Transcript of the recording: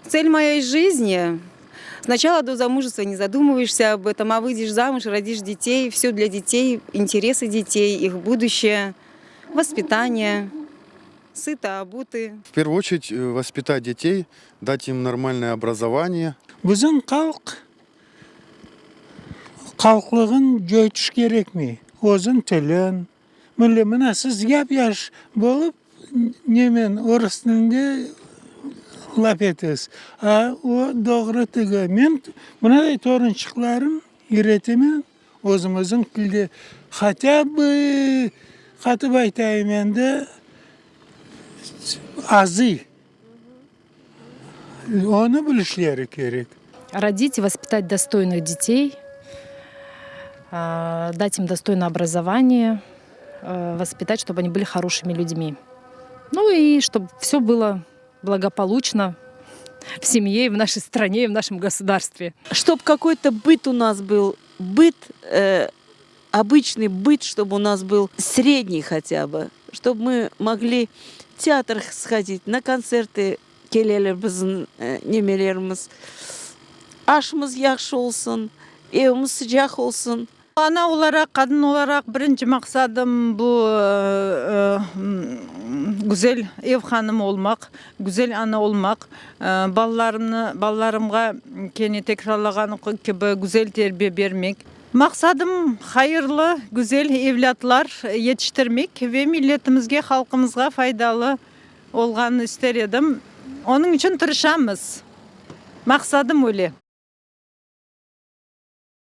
Цель моей жизни. Сначала до замужества не задумываешься об этом, а выйдешь замуж, родишь детей, все для детей, интересы детей, их будущее, воспитание, сыто обуты. В первую очередь воспитать детей, дать им нормальное образование. Bizim halq halqlığın coytış kerekmey, özün tilin, mille. Mına siz yap-yaş bolıp, nemen, orus tilinde laf etesiz, a o doğru tügü. Men mınaday torunçıqlarım üyretemen özümizniñ tilde, hatâ bı, qatıp aytayım endi, azıy. Onı bilişleri kerek. Родить и воспитать достойных детей, дать им достойное образование, воспитать, чтобы они были хорошими людьми. Ну и чтобы все было благополучно в семье, и в нашей стране, и в нашем государстве. Чтоб какой-то быт у нас был, быт, обычный быт, чтобы у нас был средний хотя бы, чтобы мы могли в театр сходить, на концерты keleler bizim nemelerimiz. Aşımız yahşı olsun, evimiz sıcaq olsun. Ana olaraq, qadın olaraq birinci maqsadım bu güzel ev hanımı olmaq, güzel ana olmaq, balalarımnı, balalarımğa kene tekrarlağanım kibi güzel terbiye bermek. Maqsadım hayırlı, güzel evlâtlar yetiştirmek ve milletimizge, halqımızğa faydalı olğanını ister edim. Onıñ içün tırışamız. Maqsadım öyle.